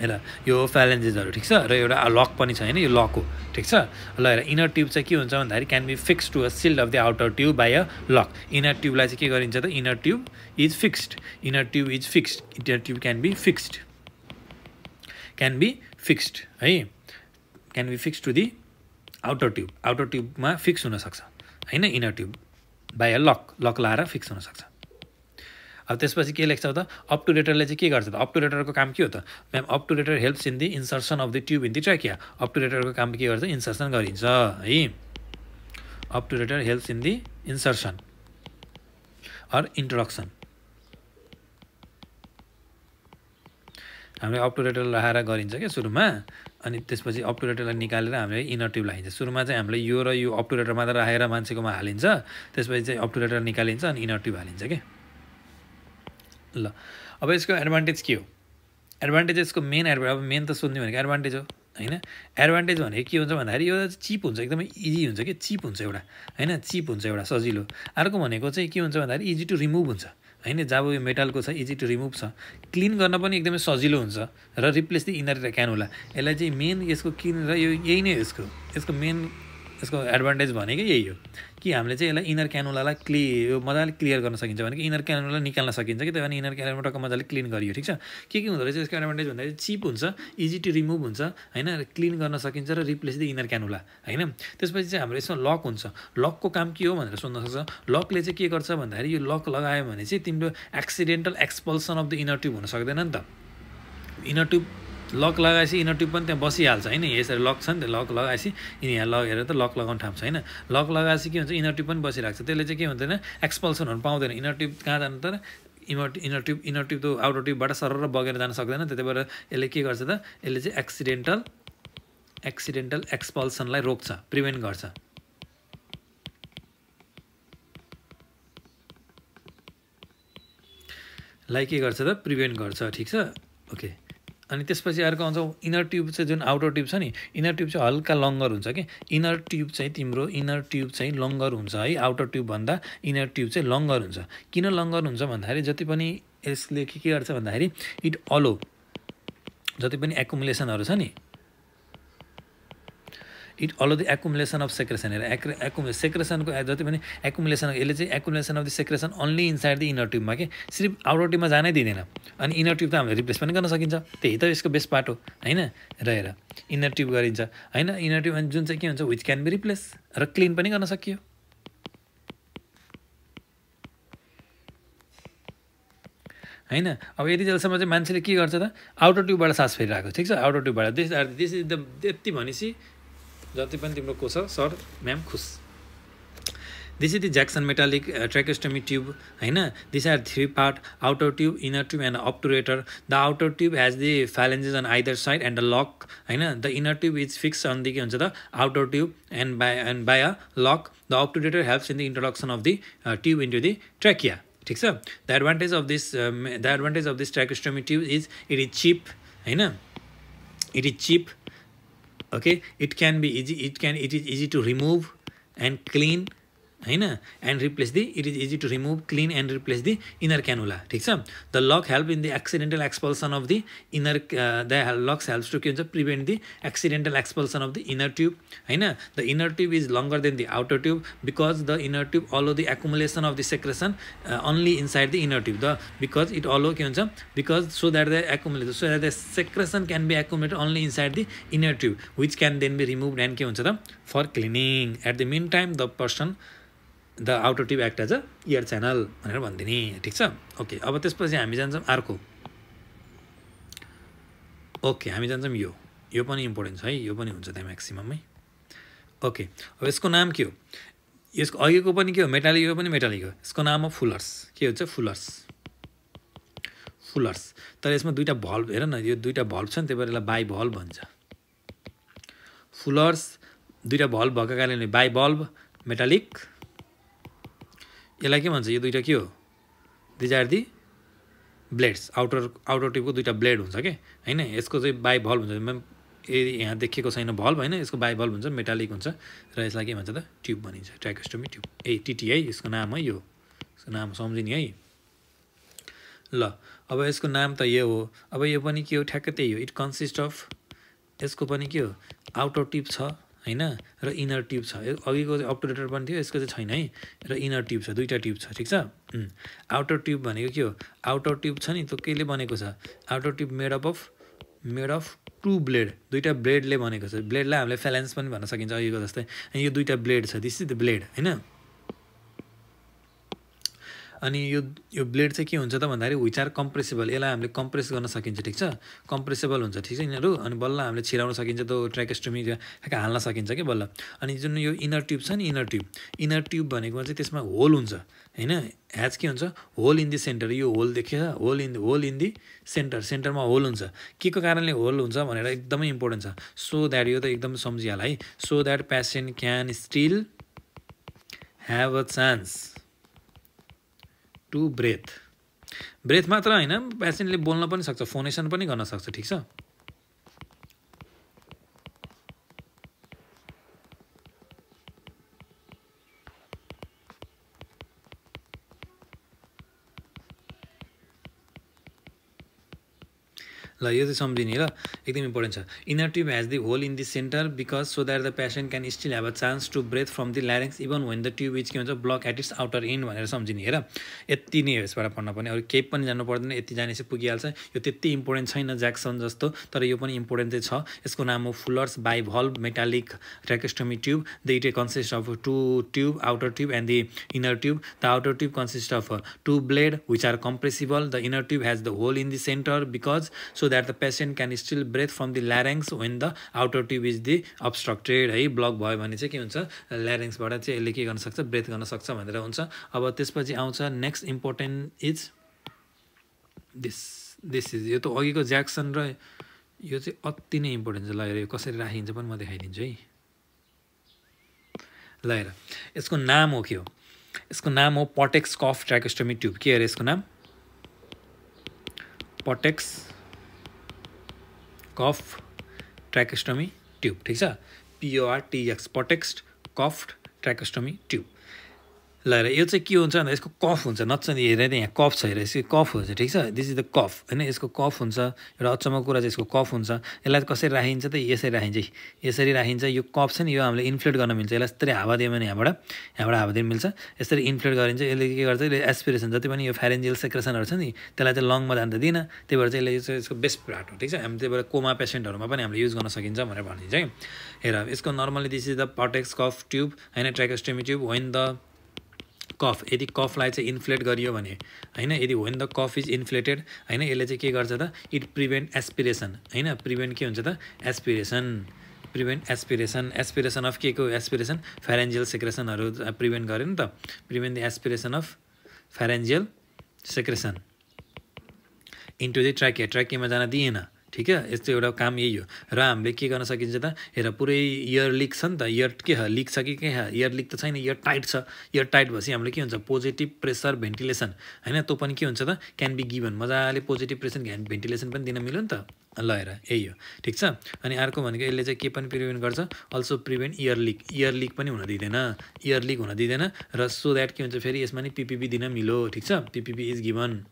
हेर, यो फ्यालेन्जेसहरू, ठिक छ। र एउटा लक पनि छ होइन, यो लक हो, ठिक छ। ल हेर, इनर ट्युब चाहिँ के हुन्छ भन्दाखेरि can be fix to a shield of the outer tube by a lock. Inner ट्युबलाई चाहिँ के गरिन्छ त, inner tube is fixed inner tube can be fixed है, can be fixed to the outer tube. Outer ट्युबमा fix हुनसक्छ होइन, inner tube by a lock लाएर फिक्स हुनसक्छ। अब त्यसपछि के लेख्छौ त, अप्टुरेटरले चाहिँ के गर्छ त, अप्टुरेटरको काम के हो त ma'am, obturator helps in the insertion of the tube in the trachea. अप्टुरेटरको काम के गर्छ, इन्सर्सन गरिन्छ है। Obturator helps in the insertion or introduction. हामीले अप्टुरेटर लगाएर गरिन्छ क्या सुरुमा, अनि त्यसपछि अप्टुरेटरलाई निकालेर हामीले इनर ट्युब लगाइन्छ। सुरुमा चाहिँ हामीले यो र यो अप्टुरेटर मात्र राखेर मान्छेकोमा हालिन्छ, त्यसपछि चाहिँ अप्टुरेटर निकालिन्छ अनि इनर ट्युब हालिन्छ क्या। ल अब यसको एडभान्टेज के हो, एडभान्टेज यसको मेन त सोध्ने भनेको एडभान्टेज हो होइन। एडभान्टेज भनेको के हुन्छ भन्दाखेरि यो चिप हुन्छ, एकदमै इजी हुन्छ कि, चिप हुन्छ एउटा होइन, चिप हुन्छ एउटा सजिलो। अर्को भनेको चाहिँ के हुन्छ भन्दाखेरि इजी टु रिमुभ हुन्छ होइन। जब यो मेटलको छ, इजी टु रिमुभ छ, क्लिन गर्न पनि एकदमै सजिलो हुन्छ र रिप्लेस द इनर क्यानुला। यसलाई चाहिँ मेन यसको किन र यो यही नै यसको मेन यसको एडभान्टेज भनेको यही हो कि हामीले चाहिँ यसलाई इनर क्यानुलालाई मजाले क्लियर गर्न सकिन्छ भने कि इनर क्यानुला निकाल्न सकिन्छ कि, त्यही भएर इनर क्यानुला टक्क मजाले क्लिन गरियो, ठिक छ। के हुँदो रहेछ यसको एडभान्टेज भन्दाखेरि चिप हुन्छ, इजी टु रिमुभ हुन्छ होइन, क्लिन गर्न सकिन्छ र रिप्लेस द इनर क्यानुला होइन। त्यसपछि चाहिँ हाम्रो यसमा लक हुन्छ। लकको काम के हो भनेर सोध्न सक्छ। लकले चाहिँ के गर्छ भन्दाखेरि यो लक लगायो भने चाहिँ तिम्रो accidental expulsion of the inner tube हुन सक्दैन नि त। इनर ट्युब लक लगाएपछि इनर ट्युब पनि त्यहाँ बसिहाल्छ होइन। यसरी लक छ नि त, लक लगाएपछि यहाँ लगेर त लक लगाउनु ठाउँछ होइन। लक लगाएपछि के हुन्छ, इनर ट्युब पनि बसिरहेको छ, त्यसले चाहिँ के हुँदैन, एक्सपल्सनहरू पाउँदैन। इनर ट्युब कहाँ जानु त, इनर ट्युब त आउटर ट्युबबाट सरर बगेर जान सक्दैन। त्यही भएर यसले के गर्छ त, यसले चाहिँ एक्सिडेन्टल एक्सपल्सनलाई रोक्छ, प्रिभेन्ट गर्छ लाई के गर्छ त प्रिभेन्ट गर्छ ठीक छ ओके अनि त्यसपछि अर्को आउँछ इनर ट्युब चाहिँ जुन आउटर ट्युब छ नि इनर ट्युब चाहिँ हल्का लङ्गर हुन्छ कि इनर ट्युब चाहिँ तिम्रो इनर ट्युब चाहिँ लङ्गर हुन्छ है आउटर ट्युब भन्दा इनर ट्युब चाहिँ लङ्गर हुन्छ किन लङ्गर हुन्छ भन्दाखेरि जति पनि यसले के गर्छ भन्दाखेरि इट अलो जति पनि एकुमुलेसनहरू छ नि it allow the accumulation of secretion हेर सेक्रेसनको जति पनि एकुमुलेसन यसले चाहिँ accumulation of the secretion only inside the inner ट्युबमा के सिर्फ आउटर ट्युबमा जानै दिँदैन अनि इनर ट्युब त हामीले रिप्लेस पनि गर्न सकिन्छ त्यही त यसको बेस्ट पार्ट हो हैन रहेर इनर ट्युब गरिन्छ हैन इनर ट्युब अनि जुन चाहिँ के हुन्छ विच क्यान बी रिप्लेस र क्लिन पनि गर्न सकियो हैन अब यति जेलसम्म चाहिँ मान्छेले के गर्छ त आउटर ट्युबबाट सास फेरिरहेको ठिक छ आउटर ट्युबबाट दिस इज द यति भनेपछि जति पनि तिम्रो को छ सर म्याम खुस this is the Jackson metallic tracheostomy tube हैन this are three part outer tube inner tube and obturator the outer tube has the flanges on either side and the lock हैन the inner tube is fix on the के हुन्छ त outer tube and by a lock the obturator helps in the introduction of the tube into the trachea ठीक छ the advantage of this tracheostomy tube is it is cheap हैन it is cheap okay it is easy to remove and clean हैन and replace the it is easy to remove clean and replace the inner cannula ठीक छ the lock help in the accidental expulsion of the inner the locks helps to prevent the accidental expulsion of the inner tube हैन the inner tube is longer than the outer tube because the inner tube allow the accumulation of the secretion only inside the inner tube because it allow के हुन्छ because so that the secretion can be accumulated only inside the inner tube which can then be removed and के हुन्छ त for cleaning at the meantime the person the outer tube act as a ear channel भनेर भनिदिने ठिक छ okay अब त्यसपछि हामी जान्छौँ अर्को ओके हामी जान्छौँ यो पनि इम्पोर्टेन्ट छ है यो पनि हुन्छ त्यहाँ म्याक्सिममै ओके अब यसको नाम के हो यसको अघिको पनि के हो मेटालिक यो पनि मेटालिक हो यसको नाम हो फुलर्स के हुन्छ फुलर्स तर यसमा दुईवटा भल्भ हेर न यो दुईवटा भल्भ छ नि त्यही भएर यसलाई बाई भल्भ भन्छ फुलर्स दुईवटा भल्भ भएको कारणले बाई भल्भ मेटालिक यसलाई के भन्छ यो दुईटा के हो these are the blades outer ट्युबको दुईटा ब्लेड हुन्छ के हैन यसको चाहिँ बाई भल्भ हुन्छ यहाँ देखिएको छैन भल्भ हैन यसको बाई भल्भ हुन्छ मेटालिक हुन्छ र यसलाई के भन्छ त ट्युब भनिन्छ ट्र्याकोस्टोमी ट्युब टिटी है यसको नाम हो यो यसको नाम सम्झिने है ल अब यसको नाम त यो हो अब यो पनि के हो ठ्याक्कै त्यही हो इट कन्सिस्ट अफ यसको पनि के हो आउटर ट्युब छ हैन र इनर ट्युब छ अघिको चाहिँ अब्टुरेटर पनि थियो यसको चाहिँ छैन है र इनर ट्युब छ दुईटा ट्युब छ ठिक छ आउटर ट्युब भनेको के हो आउटर ट्युब छ नि त्यो केले बनेको छ outer tube made of two blade दुईटा ब्लेडले बनेको छ ब्लेडलाई हामीले फ्यालेन्स पनि भन्न सकिन्छ अघिको जस्तै यो दुईटा ब्लेड छ दिस इज द ब्लेड हैन अनि यो ब्लेड चाहिँ के हुन्छ त भन्दाखेरि विच आर कम्प्रेसेबल यसलाई हामीले कम्प्रेस गर्न सकिन्छ ठिक छ कम्प्रेसेबल हुन्छ ठिक छ यिनीहरू अनि बल्ल हामीले छिराउन सकिन्छ त्यो ट्र्याकोस्टोमी हाल्न सकिन्छ कि बल्ल अनि जुन यो इनर ट्युब छ नि इनर ट्युब भनेको चाहिँ त्यसमा होल हुन्छ हैन ह्याज के हुन्छ होल इन दि सेन्टर यो होल देखिन्छ होल इन दि सेन्टरमा होल हुन्छ के को कारणले होल हुन्छ भनेर एकदमै इम्पोर्टेन्ट छ सो द्याट यो त एकदम सम्झिहाल है so that patient can still have a chance to breathe मात्र हैन पेसेन्टले बोल्न पनि सक्छ फोनेसन पनि गर्न सक्छ ठिक छ ल यो चाहिँ सम्झिने ल एकदम इम्पोर्टेन्ट छ inner tube has the hole in the centre because so that the patient can still have a chance to breathe from the larynx even when the tube is के हुन्छ block at its outer end भनेर सम्झिने हेर यति नै हो यसबाट पढ्न पनि अरू केही पनि जान्नु पर्दैन यति जानेपछि पुगिहाल्छ यो त्यति इम्पोर्टेन्ट छैन ज्याक्सन जस्तो तर यो पनि इम्पोर्टेन्ट चाहिँ छ यसको नाम हो Fuller's bivalve metallic tracheostomy tube the it consist of two tube outer tube and the inner tube the outer tube consist of two blade which are compressible the inner tube has the hole in the centre because so that the patient can still breathe from the larynx when the outer tube is the obstructed है block भयो भने चाहिँ के हुन्छ ल्यारिङ्सबाट चाहिँ यसले के गर्न सक्छ ब्रेथ गर्न सक्छ भनेर हुन्छ अब त्यसपछि आउँछ next important is this is यो त अघिको ज्याक्सन र यो चाहिँ अति नै इम्पोर्टेन्ट छ ल हेर यो कसरी राखिन्छ पनि म देखाइदिन्छु है ल हेर यसको नाम हो के हो यसको नाम हो पटेक्स कफ ट्र्याकोस्टोमी ट्युब के अरे यसको नाम पटेक्स कफ ट्र्याकेस्टमी ट्युब ठिक छ PORTX पटेक्स्ट कफ ट्र्याकेस्टमी ट्युब ल हेर यो चाहिँ के हुन्छ भन्दा यसको कफ हुन्छ नच्छ नि हेरेर यहाँ कफ छ हेर यसको कफ हुन्छ ठिक छ दिस इज द कफ होइन यसको कफ हुन्छ एउटा अचम्मको कुरा चाहिँ यसको कफ हुन्छ यसलाई कसरी राखिन्छ त यसरी राखिन्छ यसरी राखिन्छ यो कफ छ नि यो हामीले इन्फ्लेट गर्न मिल्छ यसलाई यस्तरी हावा दियो भने यहाँबाट हावा दिन मिल्छ यसरी इन्फ्लेट गरिन्छ यसले के गर्छ यसले एस्पिरेसन जति पनि यो फ्यारेन्जियल सेक्रेसनहरू छ नि त्यसलाई चाहिँ लङमा जान दिँदैन त्यही भएर चाहिँ यसले यसको बेस्ट पार्ट हो ठिक छ हामी त्यही भएर कोमा पेसेन्टहरूमा पनि हामीले युज गर्न सकिन्छ भनेर भनिन्छ है हेर यसको normally this is the Portex कफ ट्युब होइन ट्र्याकेस्टमी ट्युब वेन द कफ यदि कफलाई चाहिँ इन्फ्लेट गरियो भने होइन यदि when the cuff is inflated होइन यसले चाहिँ के गर्छ त इट प्रिभेन्ट एस्पिरेसन होइन प्रिभेन्ट के हुन्छ त प्रिभेन्ट एस्पिरेसन अफ के को एस्पिरेसन फ्यारेन्जियल सेक्रेसनहरू प्रिभेन्ट गर्यो नि त prevent the aspiration of pharyngeal secretion into the ट्र्याकेमा जान दिएन ठिक है यस्तो एउटा काम यही हो र हामीले के गर्न सकिन्छ त हेर पुरै इयर लिक छ नि त इयर के छ लिक छ कि के छ इयर लिक त छैन इयर टाइट छ इयर टाइट भएपछि हामीले के हुन्छ पोजिटिभ प्रेसर भेन्टिलेसन होइन त्यो पनि के हुन्छ त क्यान बी गिभन मजाले पोजिटिभ प्रेसर भेन्टिलेसन पनि दिन मिल्यो नि त ल हेर यही हो ठिक छ अनि अर्को भनेको यसले चाहिँ के पनि प्रिभेन्ट गर्छ अल्सो प्रिभेन्ट इयर लिक पनि हुन दिँदैन इयर लिक हुन दिँदैन र सो द्याट के हुन्छ फेरि यसमा नि PPB दिन मिलो ठिक छ PPB इज गिभन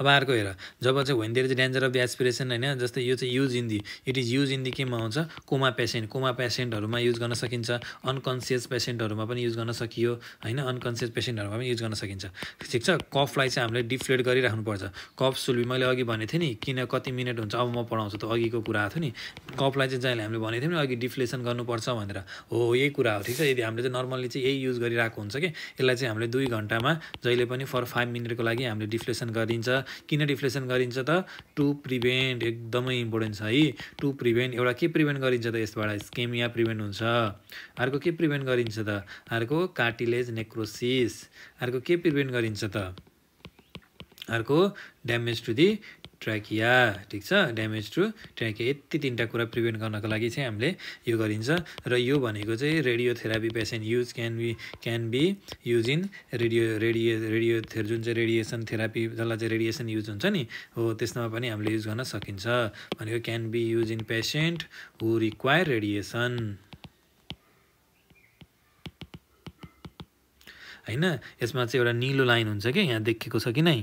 अब अर्को हेर जब चाहिँ when there is danger of the aspiration होइन जस्तै यो चाहिँ it is use in the केमा आउँछ कोमा पेसेन्टहरूमा युज गर्न सकिन्छ अनकन्सियस पेसेन्टहरूमा पनि युज गर्न सकियो होइन अनकन्सियस पेसेन्टहरूमा पनि युज गर्न सकिन्छ ठिक छ कफलाई चाहिँ हामीले डिफ्लेट गरिराख्नुपर्छ कफ सुल्बी मैले अघि भनेको थिएँ नि किन कति मिनट हुन्छ अब म पढाउँछु त अघिको कुरा आएको थियो नि कफलाई चाहिँ जहिले हामीले भनेको थियौँ नि अघि डिफ्लेसन गर्नुपर्छ भनेर हो यही कुरा हो ठिक छ यदि हामीले चाहिँ नर्मल्ली चाहिँ यही युज गरिरहेको हुन्छ कि यसलाई चाहिँ हामीले 2 घन्टामा जहिले पनि फर 5 मिनटको लागि हामीले डिफ्लेसन गरिन्छ किन डिफ्लेसन गरिन्छ त टु प्रिभेन्ट एकदमै इम्पोर्टेन्ट छ है टु प्रिभेन्ट एउटा के प्रिभेन्ट गरिन्छ त यसबाट स्केमिया प्रिभेन्ट हुन्छ अर्को के प्रिभेन्ट गरिन्छ त अर्को कार्टिलेज नेक्रोसिस अर्को के प्रिभेन्ट गरिन्छ त अर्को ड्यामेज टु दि ट्र्याकिया ठिक छ ड्यामेज टु ट्र्याकिया यति 3टा कुरा प्रिभेन्ट गर्नको लागि चाहिँ हामीले यो गरिन्छ र यो भनेको चाहिँ radiotherapy patient use can be use in radiotherapy जुन चाहिँ रेडिएसन थेरापी जसलाई चाहिँ रेडिएसन युज हुन्छ नि हो त्यसमा पनि हामीले युज गर्न सकिन्छ भनेको can be use in patient who require radiation होइन यसमा चाहिँ एउटा निलो लाइन हुन्छ कि यहाँ देखेको छ कि नै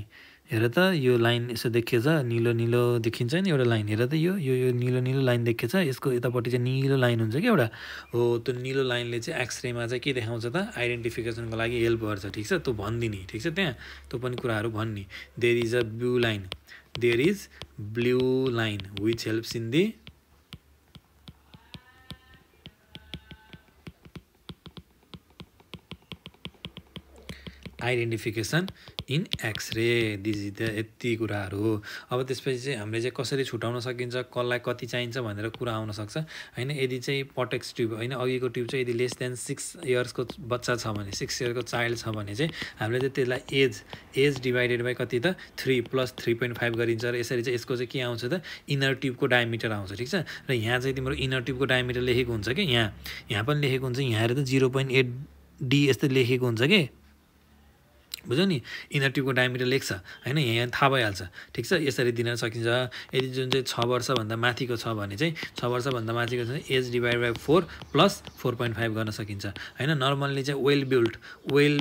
हेर त यो लाइन यसो देखिएछ निलो देखिन्छ नि एउटा लाइन हेर त यो निलो लाइन देखिएछ यसको यतापट्टि चाहिँ निलो लाइन हुन्छ कि एउटा हो त्यो निलो लाइनले चाहिँ एक्सरेमा चाहिँ के देखाउँछ त आइडेन्टिफिकेसनको लागि हेल्प गर्छ ठिक छ त्यो भनिदिने ठिक छ त्यहाँ त्यो पनि कुराहरू भन्ने there is blue line which helps in the identification in x-ray this is the यति कुराहरू हो अब त्यसपछि चाहिँ हामीले चाहिँ कसरी छुटाउन सकिन्छ कसलाई कति चाहिन्छ भनेर कुरा आउन सक्छ होइन यदि चाहिँ पटेक्स ट्युब होइन अघिको ट्युब चाहिँ यदि लेस देन 6 इयर्सको बच्चा छ भने 6 इयरको चाइल्ड छ भने चाहिँ हामीले चाहिँ त्यसलाई एज डिभाइडेड बाई कति त 3 + 3.5 गरिन्छ र यसरी चाहिँ यसको चाहिँ के आउँछ त इनर ट्युबको डायमिटर आउँछ ठिक छ र यहाँ चाहिँ तिम्रो इनर ट्युबको डायमिटर लेखेको हुन्छ कि यहाँ पनि लेखेको हुन्छ यहाँ हेरेर 0.8 D यस्तो लेखेको हुन्छ कि बुझ्यौ नि इनर ट्युबको डायमिटर लेख्छ होइन यहाँ थाहा भइहाल्छ ठिक छ यसरी दिन सकिन्छ यदि जुन चाहिँ 6 वर्षभन्दा माथिको छ भने चाहिँ 6 वर्षभन्दा माथिको छ एज डिभाइड बाई 4 + 4.5 गर्न सकिन्छ होइन नर्मल्ली चाहिँ वेल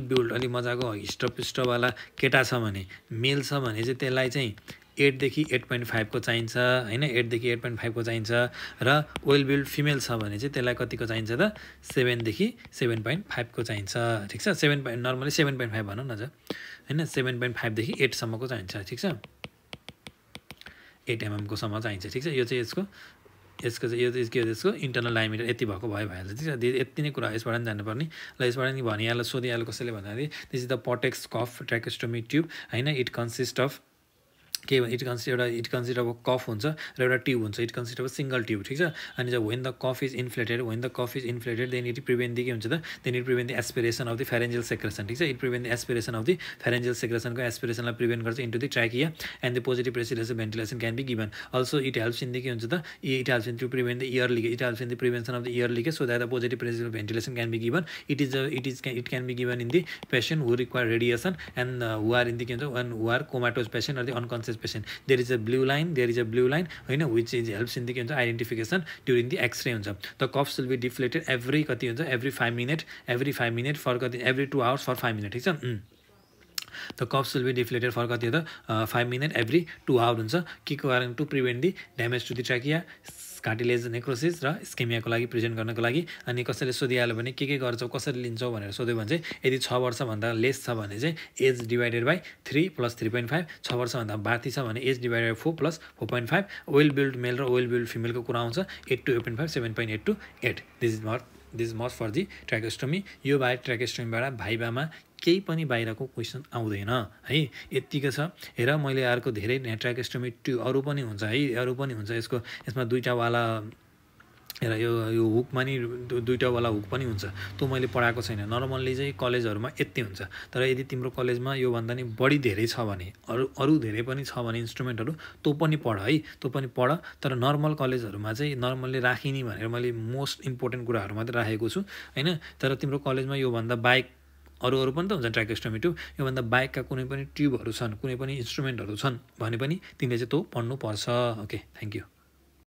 बिल्ड अलिक मजाको हिस्टपिस्टवाला केटा छ भने मेल छ भने चाहिँ त्यसलाई चाहिँ 8 देखि 8.5 को चाहिन्छ होइन 8 देखि 8.5 को चाहिन्छ र वेल बिल्ड फिमेल छ भने चाहिँ त्यसलाई कतिको चाहिन्छ त 7 देखि 7.5 को चाहिन्छ ठिक छ नर्मली 7.5 भनौँ न त होइन 7.5 देखि 8 सम्मको चाहिन्छ ठिक छ 8 mm को सम्म चाहिन्छ ठिक छ यो चाहिँ यसको चाहिँ यो के हो यसको इन्टरनल डायमिटर यति भएको भइहाल्छ ठिक छ यति नै कुरा यसबाट नि जानुपर्ने ल यसबाट नि भनिहाल्यो सोधिहाल्यो कसैले भन्दाखेरि this is the Portex cuff tracheostomy tube होइन इट कन्सिस्ट अफ के इट कन्सिस्ट अफ कफ हुन्छ र एउटा ट्युब हुन्छ it consist of single tube ठिक छ अनि जब when the cuff is inflated then it prevent the के हुन्छ त then it prevent the aspiration of the pharyngeal secretion ठिक छ it prevent the aspiration of the pharyngeal सेक्रेसनको एस्पिरेसनलाई प्रिभेन्ट गर्छ into the trachea and the positive pressure ventilation can be given also it helps in the के हुन्छ त it helps in to prevent the air leakage it helps in the prevention of the air leakage so that the positive pressure ventilation can be given it can be given in the patient who require radiation and who are in the के हुन्छ who are comatose patient or the unconscious this patient there is a blue line होइन which is helps in the के हुन्छ identification during the x-ray हुन्छ the cuffs will be deflated every कति हुन्छ every 5 minute for कति every 2 hours for 5 minute ठिक छ the cuffs will be deflated for कति हो त 5 मिनट एभ्री 2 आवर हुन्छ के को कारण to prevent the damage to the trachea cartilage necrosis र स्केमियाको लागि प्रिभेन्ट गर्नको लागि अनि कसैले सोधिहाल्यो भने के गर्छौ कसरी लिन्छौ भनेर सोध्यो भने चाहिँ यदि 6 वर्षभन्दा लेस छ भने चाहिँ एज डिभाइडेड बाई 3 प्लस 3.5 6 वर्षभन्दा माथि छ भने age divided by 4 plus 4.5 well built male र वेल बिल्ड फिमेलको कुरा आउँछ 8 to 8.5 7.8 to 8 this is must for the tracheostomy यो बाहेक ट्र्याकोस्टोमीबाट भाइबामा केही पनि बाहिरको क्वेसन आउँदैन है यतिकै छ हेर मैले अर्को धेरै ट्र्याकोस्टोमी अरू पनि हुन्छ है यसमा दुईटावाला हेर यो हुकमा नि दुईटावाला हुक पनि हुन्छ त्यो मैले पढाएको छैन नर्मल्ली चाहिँ कलेजहरूमा यति हुन्छ तर यदि तिम्रो कलेजमा योभन्दा नि बढी धेरै छ भने अरू धेरै पनि छ भने इन्स्ट्रुमेन्टहरू त्यो पनि पढ तर नर्मल कलेजहरूमा चाहिँ नर्मल्ली राखिने भनेर मैले मोस्ट इम्पोर्टेन्ट कुराहरू मात्रै राखेको छु होइन तर तिम्रो कलेजमा योभन्दा बाहेक अरू पनि त हुन्छ ट्र्याकोस्टोमी ट्युब योभन्दा बाहेकका कुनै पनि ट्युबहरू छन् कुनै पनि इन्स्ट्रुमेन्टहरू छन् भने पनि तिमीले चाहिँ त्यो पढ्नुपर्छ ओके थ्याङ्क यू